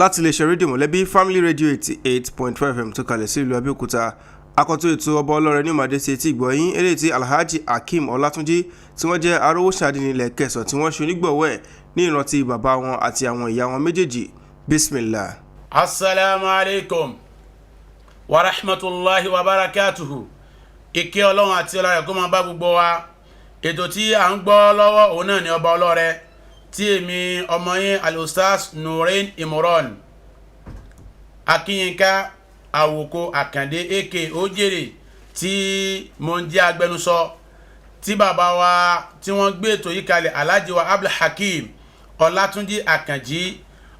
Láti iléeṣẹ́ rédíò Mọ̀lẹ́bí, Family Radio 88.5 FM tó kalẹ̀ sí ìlú Abẹ́òkúta, akọ́tún ètò Ọba Ọlọ́rẹ ní ìmàdé sí etí ìgbọ̀yìn, eléyìí tí Alhaji Akeem Ọlátúnjí, tí wọ́n jẹ́ arówóṣàdínní ilẹ̀ kẹsàn, tí wọ́n ṣe onígbọ̀wọ́ ẹ̀ ní ìrántí bàbá wọn àti àwọn ìyá wọn méjèèjì. Bismillah. Asalaamu alaykum wa rahmatulahi wa barakatuhu. Ìkẹ́ Ọlọ́run àti ọlá rẹ̀ kó máa bá gbogbo wa. Ètò tí à ń gbọ́ lọ́wọ́, òun náà ni Ọba Ọlọ́rẹ, tí èmi ọmọ yín, Alustaz Nurain Imran Akínyínká Àwòkọ Àkàndé aka Ojèrè, tí mo ń jẹ́ agbẹnusọ, tí bàbá wa tí wọ́n gbé ètò yìí kalẹ̀, Alhaji wa Abdulhakeem Ọlátúnjí Àkànjí,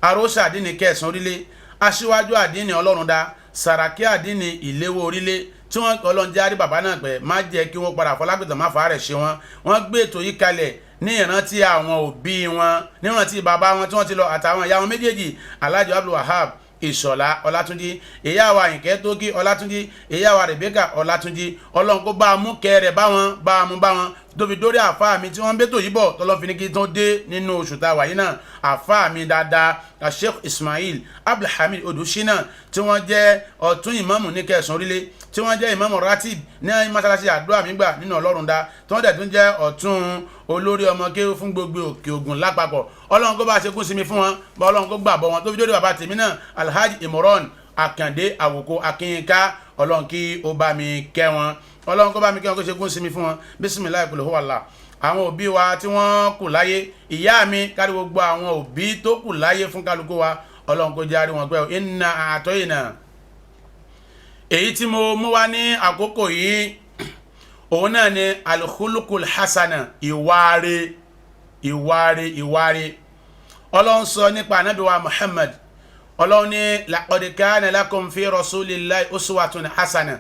arósà àdínní kẹsàn-án orílẹ̀, aṣíwájú àdínní Ọlọ́run dá, Sàràkí àdínní ìléwó orílẹ̀, tí wọ́n Ọlọ́run jẹ́ àrí bàbá náà pẹ́, má jẹ́ kí wọ́n padà fọlágbètàn, má fà rẹ̀ ṣe wọn. Wọ́n gbé ètò yìí kalẹ̀ ní ìrántí àwọn òbí wọn, ní ìrántí bàbá wọn tí wọ́n ti lọ àtàwọn ìyá wọn méjèèjì, Alhaji Abdulwahab Ìṣọ̀lá Ọlátúnjí, ìyá wa Àyìnkẹ́ Tókí Ọlátúnjí, ìyá wa Rebecca Ọlátúnjí. Ọlọ́run kó bá a mú kẹrẹ̀ bá wọn, bá a mú bá wọn, tóbi dórí àfáà mi tí wọ́n ń bẹ́tò yìí bọ̀, tọ́lọ́ fi ní kí tó dé nínú oṣù tá a wà yìí náà, àfáà mi dáadáa, Sheikh Ismail Abdulhamid Odùsínà, tí wọ́n jẹ́ ọ̀tún ìmáàmù ní kẹsàn-án orílẹ̀, tí wọ́n jẹ́ ìmáàmù ratib ní mọ́sálásí àdúrà mígbà nínú Ọlọ́run dá, tí wọ́n dẹ̀ tún jẹ́ ọ̀tún olórí ọmọ kéwú fún gbogbo Òkè Ògùn lápapọ̀. Ọlọ́run kó bá ṣe kún sinmi fún wọn, bá Ọlọ́run kó gbà bọ́ wọn, tó fi dórí bàbá tèmi náà, Alhaji Imran Akande Àwòkọ Akínyínká. Ọlọ́run kí ó bá mi kẹ́ wọn, Ọlọ́run kó bá mi kẹ́ wọn, kó ṣe kún sinmi fún wọn. Bisimilayi kul huwallah. Àwọn òbí wa tí wọ́n kù láyé, ìyá mi, kárí gbogbo àwọn òbí tó kù láyé fún kálukú wa, Ọlọ́run kó járe wọn pẹ́ o. Inna a'tayna. Èyí tí mo mú wá ní àkókò yìí, òun náà ni alkhulukul hasana, ìwáre, ìwáre, ìwáre. Ọlọ́run sọ nípa Ànábì wa Muhammad, Ọlọ́run ní laqad kana lakum fi rasulillahi uswatun hasana,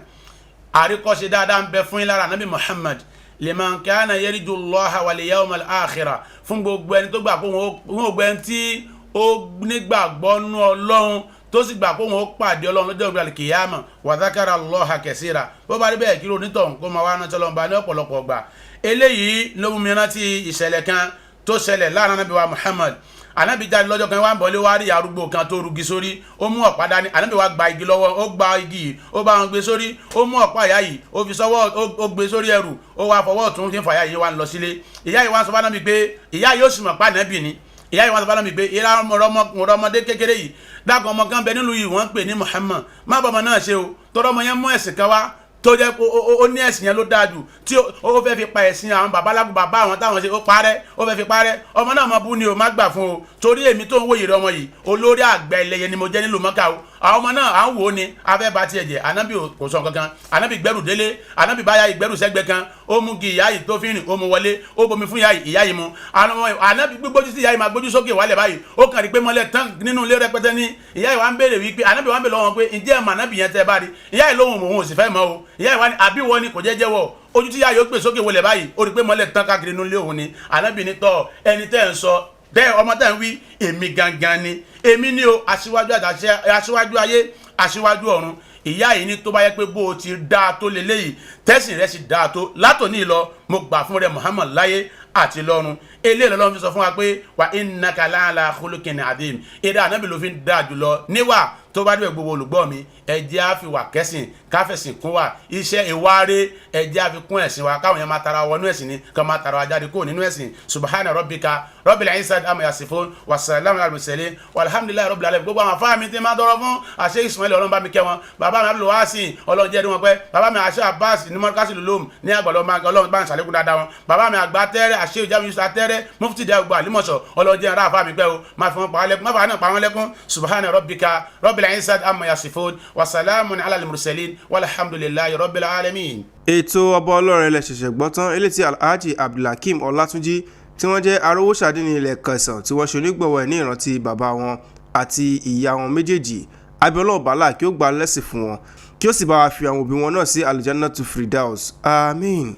àríkọ́ṣe dáadáa ń bẹ fún yín lára Ànábì Muhammad, liman kana yarju Allaha wal yawmal akhira, fún gbogbo ẹni tó gbà pé òun gbogbo ẹni tí ó nígbàgbọ́ nú Ọlọ́run, tó sì gbà pé òun ó pàdé Ọlọ́run lọ́jọ́ ìgbà kìyàmà, wa dhakara Allaha kaseera. Bó bá rí bẹ́ẹ̀, kí ló nítọ̀ kó máa wá rántí Ọlọ́run bá ní ọ̀pọ̀lọpọ̀ gbà. Eléyìí ló mú mi rántí ìṣẹ̀lẹ̀ kan tó ṣẹlẹ̀ láàrin Ànábì wa Muhammad. Ànábì jáde lọ́jọ́ kan, wá ń bọ̀lé, wá rí arúgbó kan tó rugi sórí, ó mú ọ̀pá dání. Ànábì wá gba igi lọ́wọ́, ó gba igi yìí, ó bá wọn gbé sórí, ó mú ọ̀pá ìyá yìí, ó fi sọ́wọ́, ó gbé sórí ẹrù, ó wá fọwọ́ ọ̀tún fi ń fà ìyá yìí, wá ń lọ sílé. Ìyá yìí wá ń sọ fún Ànábì pé, ìyá yìí ó sì mọ̀ pa Ànábì ni. Ìyá yìí wá sọ fún Ànábì pé, ìyá ọmọdé kékeré yìí, dákun, ọmọ kan bẹ nílùú yìí, wọ́n ń pè ní Muhammad, má bọ́ ọmọ náà ṣe o, tọ́rọ ọmọ yẹn mú ẹ̀sìn kan wá tó jẹ́ ó ní ẹ̀sìn yẹn ló dáa jù, tí ó fẹ́ fi pa ẹ̀sìn àwọn babaláwo bàbá àwọn táwọn ṣe, ó parẹ́, ó fẹ́ fi parẹ́. Ọmọ náà mọ bú ni o, má gbà fún o, torí èmi tó ń wòye rẹ, ọmọ yìí, olórí àgbà ẹlẹ́yẹ ni mo jẹ́ nílùú Mọ́kà o. Àwọn ọmọ náà à ń wò ó ni afẹ́ bá tiẹ̀ jẹ́. Ànábì kò sọ kankan. Ànábì gbẹ́rù délé, Ànábì báyà ìgbẹ́rù sẹ́gbẹ́ kan, ó mú gi ìyá yìí tó fi rìn, ó mú wọlé, ó bomi fún ìyá yìí, ìyá yìí mu. Ànábì gbígbójú sí ìyá yìí, máa gbójú sókè wálẹ̀ báyìí, ó kàn rí pé mọ́lẹ̀ tán nínú ilé rẹpẹtẹ ní. Ìyá yìí wá ń béèrè wípé, Ànábì wá ń béèrè lọ́wọ́ pé, ǹjẹ́ ẹ̀ mọ̀ Ànábì yẹn tẹ́ bá rí? Ìyá yìí lóhùn òun ò sì fẹ́ mọ̀ o. Ìyá yìí wá ní, àbí wọ́n ni kò jẹ́ jẹ́wọ́ ojú tí ìyá yìí ó gbé sókè wọlé báyìí, ó rí pé mọ́lẹ̀ tán káàkiri nínú ilé òun ni. Ànábì ní, tọ́ ẹni tẹ́ ń sọ bẹ́ẹ̀, ọmọ tẹ́ ń wí, èmi gangan ni, èmi ni o, aṣíwájú àtàṣe, aṣíwájú ayé, aṣíwájú ọ̀run. Ìyá yìí ní, tó bá yẹ pé bó o ti dáa tó leléyìí, tẹ́sìn rẹ̀ sì dáa tó, látòní lọ, mo gbà fún rẹ, Muhammad, láyé àti lọ́run. Eléyìí lọ́lọ́run fi sọ fún wa pé wa innaka la'ala khuluqin adhim. Eré Ànábì ló fi ń dáa jùlọ níwà. Tó bá dé, gbogbo olùgbọ́ mi, ẹ jẹ́ á fi wà kẹ́sìn, káfẹ̀sìn kún wa iṣẹ́ ìwáre, ẹ jẹ́ á fi kún ẹ̀sìn wa, káwọn yẹn máa tara wọnú ẹ̀sìn ni ká máa tara wa jáde kúrò nínú ẹ̀sìn. Subhana rabbika rabbil izzati amma yasifun, wasalamu ala mursalin, walhamdulillahi rabbil alamin. Gbogbo àwọn afáà mi ti máa dọ́rọ̀ fún àṣẹ Ismail, Ọlọ́run bá mi kẹ́ wọn. Bàbá mi Abdul Wasi, Ọlọ́run jẹ́ wọn pẹ́. Bàbá mi àṣẹ Abbas ní mọ́kásí lulum ní àgbàlọ́, Ọlọ́run bá ń ṣàlékún dáadáa wọn. Bàbá mi àgbà tẹ́rẹ́, àṣẹ ìjáwé Yusuf atẹ́rẹ́, mufti dẹ́ gbogbo àlímọ̀ṣọ́, Ọlọ́run jẹ́ ara àfáà mi pẹ́ o, máa fi wọn pa wọn lẹ́kún, má fà á náà pa wọn lẹ́kún. Subhana rabbika rabbil izzati amma yasifun, wasalamun ala al-mursalin, walhamdulillahi rabbil alamin. Ètò Ọba Ọlọ́run lẹ ṣẹ̀ṣẹ̀ gbọ́ tán, eléyìí tí Alhaji Abdulhakeem Ọlátúnjí, tí wọ́n jẹ́ arówóṣàdínní ilẹ̀ kẹsàn, tí wọ́n ṣe onígbọ̀wọ́ ẹ̀ ní ìrántí bàbá wọn àti ìyá wọn méjèèjì. Abiola ọ̀bálà kí ó gba lẹ́sìn fún wọn, kí ó sì bá wa fi àwọn òbí wọn náà sí Aljannatu Firdaus. Àmín.